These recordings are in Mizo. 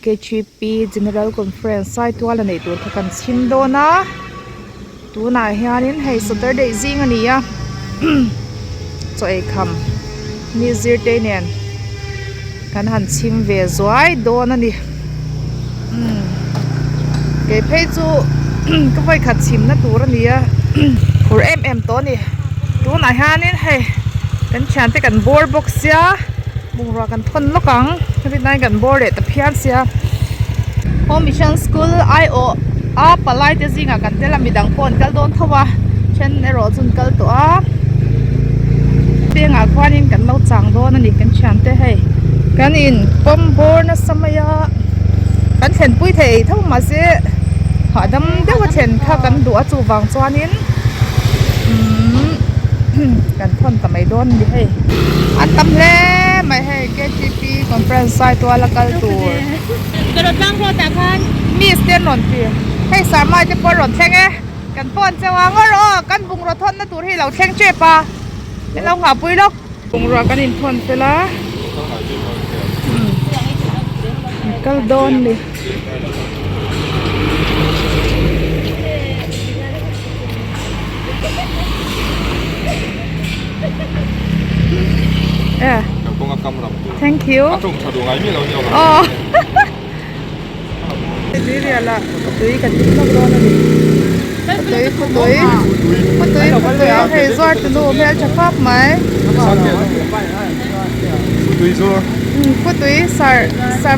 KGP General Conference Saitual a neih tur kha kan chhim dawn a tunah hianin hei Saturday zing a ni a chaw ei kham mi zirte nen kan han chhim ve zuai dawn a ni umm kei phei chu ka vawikhat chhimna tur a ni a phur em em tawh a ni tunah hianin hei kan thiante kan bawr bawk sia bungrua kan thawn lawk ang heti lai kan bawr leh ta phian sia home mission school aiawh a palai te zingah kan tel a midang pawh an kal dawn tho a then erawh chu an kal tawh a pengah khuanin kan lo chang dawn a ni kan thiante hei kan in pawm bawr nasa mai a kan thlenpui thei tho mahse hahdam deuh a thlen kha kan duh a chuvang chuanin umm kan thawn ta mai dawn a ni hei an tam hle mai hei K T P conference Saitual a kal tur miss te an rawn ti hei sarmai te pawh a rawn thleng e kan phone cheu a ngaw rawh aw kan bungraw thawn na tur hi ilo thleng tep a min lo nghah pui lawk bungrua kan in thawn fel a kal dawn ni. Thank you. Oh. Tuiriala tui kan tum lawk dawn a ni. Tui khawtui khawtui khawtui hei zuar tu nu hmel tha khawp mai. Khawtui sar sar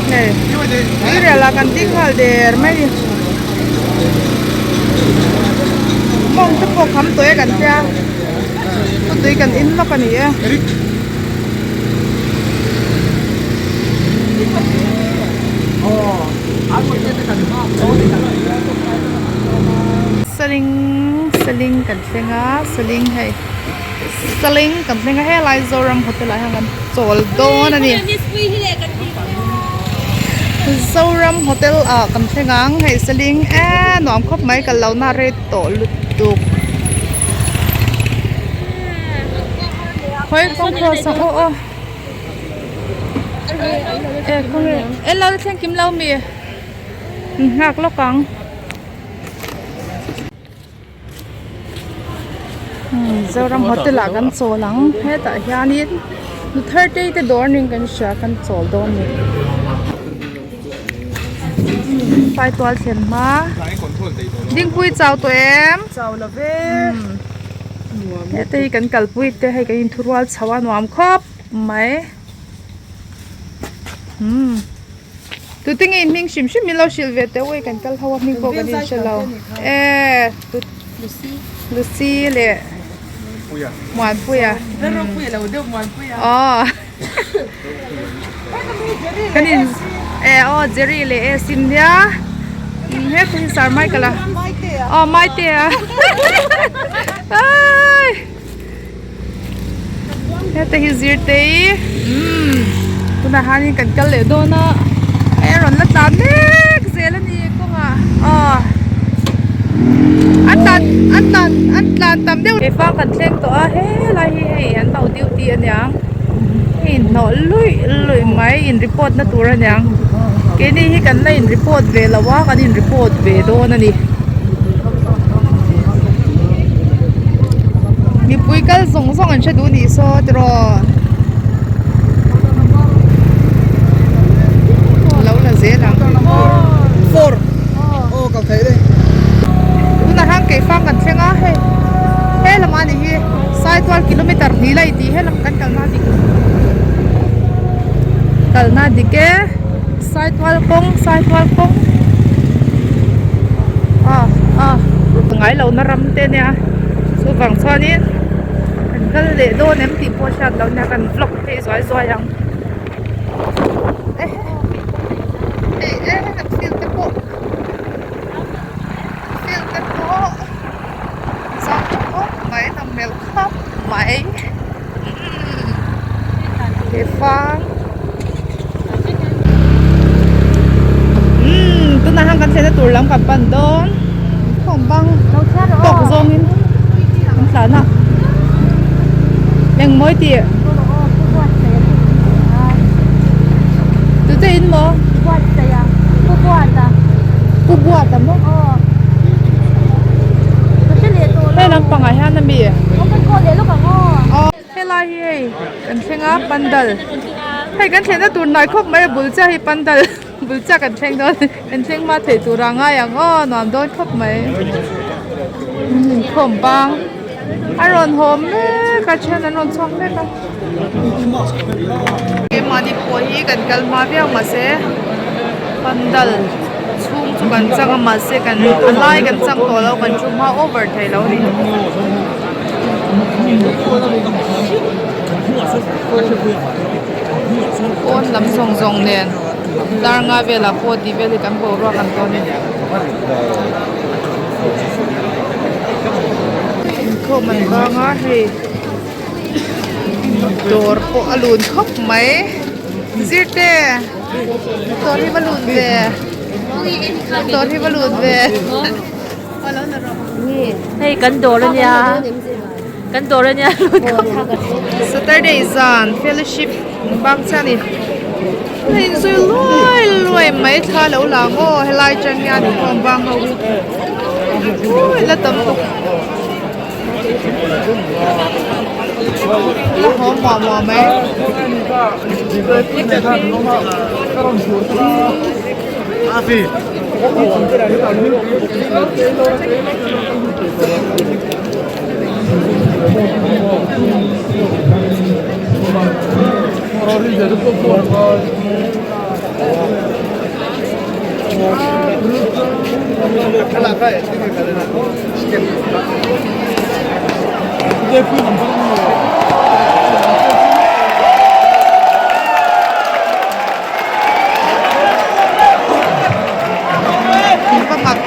Hei tuirial ah kan ding nghal der mai a ni mawng te pawh kham tawh e kan tia khawtui kan in lawk a ni e. Saling saling kan thleng a saling hei saling kan thleng a helai Zoram hotel ah hian kan chawl dawn a ni Zoram hotel ah kan thleng ang hei saling eee nuam khawp mai kal lo na rei tawh lutuk khawi kawng cross ang aw aw. E lo thleng kim lo mi nghak lawk ang Zoram hotel ah kan chawl ang hetah hianin nu thar te te dawr ning kan hria kan chawl dawn a ni Saitual thlen hma Dingpui chau tawh em chau lo ve heta hi kan kalpui te hei kan inthurual chho a nuam khawp mai umm tute nge hming hrim hrim min lo hrilh ve teh ui kan kal ho a hming pawh kan inhre lo eee Lucy leh Muanpuia aw kan in eh aw Jerry leh e sim nia heta hi sir Michael a aw Maitea ai. Heta hi zirtei umm tunah hianin kan kal leh dawn a hei a rawn la tlan mek zel a ni kawngah aw a tlan a tlan a tlan tam deuh keifang kan thleng tawh a helai hi hei an lo duty aniang hei inhnawh luih luih mai in report na tur aniang keini hi kan la in report ve lo a kan in report ve dawn a ni. Mipui kal zawng zawng an hre duh nih saw tiraw lo la zel ang four aw kal theih le tunah hian keifang kan thleng a hei he lamah a nih hi saitual kilometer hnih lai tih he lam kan kalna dik kalna dik e. Saitual kawng saitual kawng ah ah ngai lo na ram te nia chuvang chuanin kan kal leh dawn em tih pawh hriat loh nia kan vlog phei zuai zuai ang ehe hei e kan field te pawh field te pawh. bang. Umm tunah hian kan thlenna tur lam kan pan dawn inkhawm bang tawk zawngin kan tlan a engmawi tih tute in maw pu buata maw hei lampangah hian ami Helai hi hei kan thleng a pandal hei kan thlenna tur hnai khawp mai a bul chiah hi pandal bul chiah kan thleng dawn kan thleng hma theih tur a ngai ang aw nuam dawn khawp mai inkhawm bang a rawn haw mek a then an rawn chhuak mek a keimahni pawh hi kan kal hma viau mahse pandal chhung chu kan chang a mahse kan a lai kan chang tawh lo kan thu hma over thei lo a ni. Pawn lam zawng zawng nen dar nga velah pawh tih vel hi kan boruak an tawn a ni. Inkhawm an bang a hei dawr pawh a lun khawp mai zirte dawr hi va lun ve dawr hi va lun ve. Hei kan dawr a nia kan dawr a nia lut khawp. Saturday zan fellowship bang chiah a ni a inzui luai luai mai thla lo lang aw helai atang hian inkhawm bang ho hi ui la tam bawk la haw muah muah mai. Va mak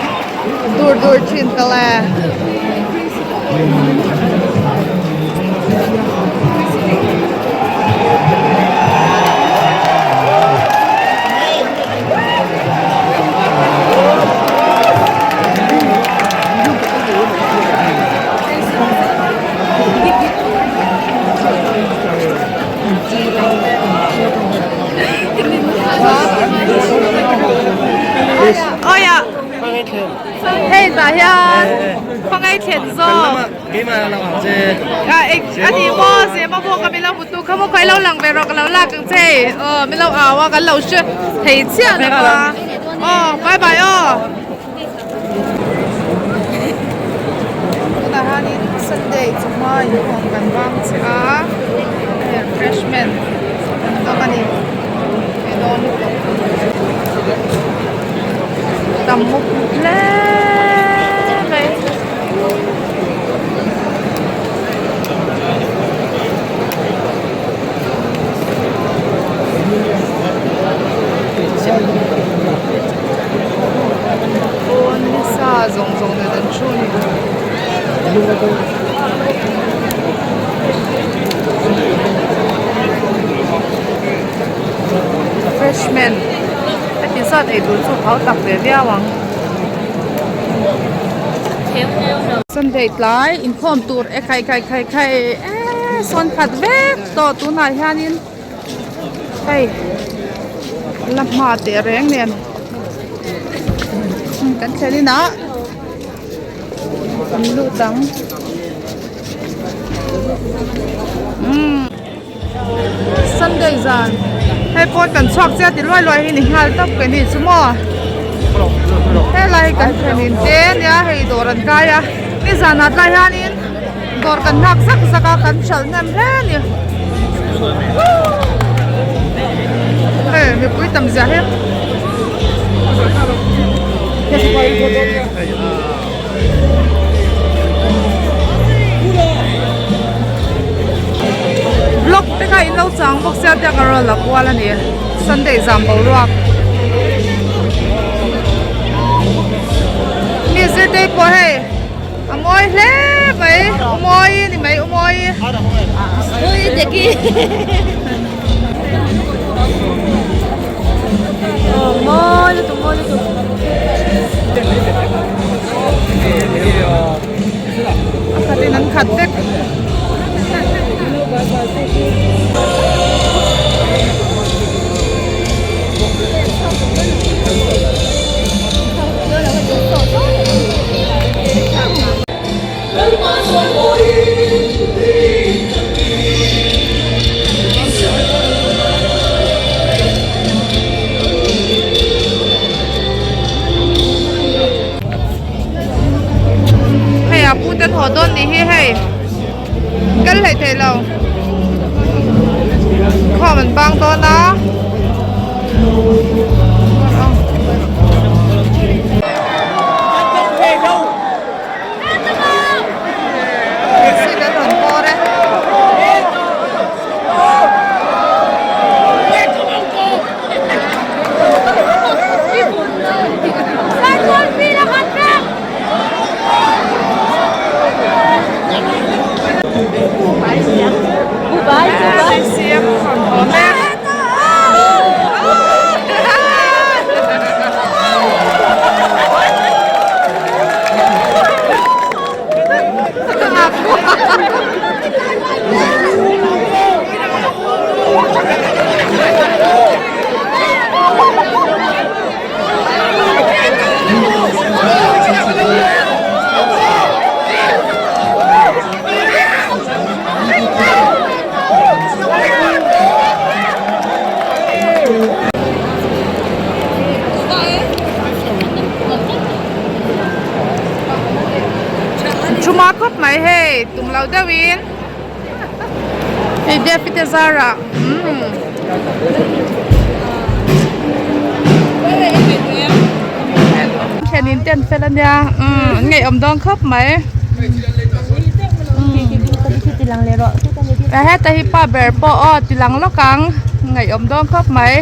dur dur thin ta le. Awi ah hei tah hian khawngaih thlen zawk a ni maw zema pawh ka min lo hmu tu kha maw khawi lo lang ve rawh ka lo lak ang che aw min lo au a kan lo hre thei chiah lo a aw bye bye aw. Tunah hianin Sunday chawhma inkhawm kan bang che a refreshment kan dawng a ni hei dawn lutuk tam mup hle mai. Pawn nisa zawng zawng nen an thu a ni. Freshman heti zat ei tur chu hau tak ve viau ang. Sunday tlai inkhawm tur e khai khai khai khai eee sawn khat vek tawh tunah hianin. Hei la hma teh reng nen kan thlen inah kan lut ang umm Sunday zan hei pawn kan chhuak chiah ti luai luai hi ni nghal tawp ke ni chu maw helai hi kan thlen in te ania hei dawr an kai a nizanah tlai hianin. Dawr kan nghak zak zak a kan hralh hnem hle a ni hei mipui tam zia hi vlog te kha in lo chang bawk sia tiang a rawn la kual a ni sunday zan boruak mi zirtir pawh hei. A mawi hle mai, u mawi ni mai u mawi. Mawi lutuk mawi lutuk. A khat in an khat vek. Hei a pu te thaw dawn nih hi hei kal hlei thei lo khawm an bang dawn a. Thuma khawp mai hei tum lo deuhin hei Devi te zarah umm thlenin te an fel ania umm an ngaihawm dawn khawp mai a heta hi pa ber pawh aw ti lang lawk ang ngaihawm dawn khawp mai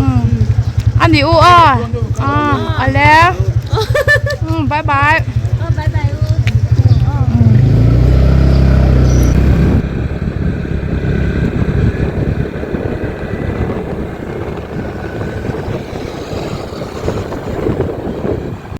umm ani u aw ah ale umm bye bye.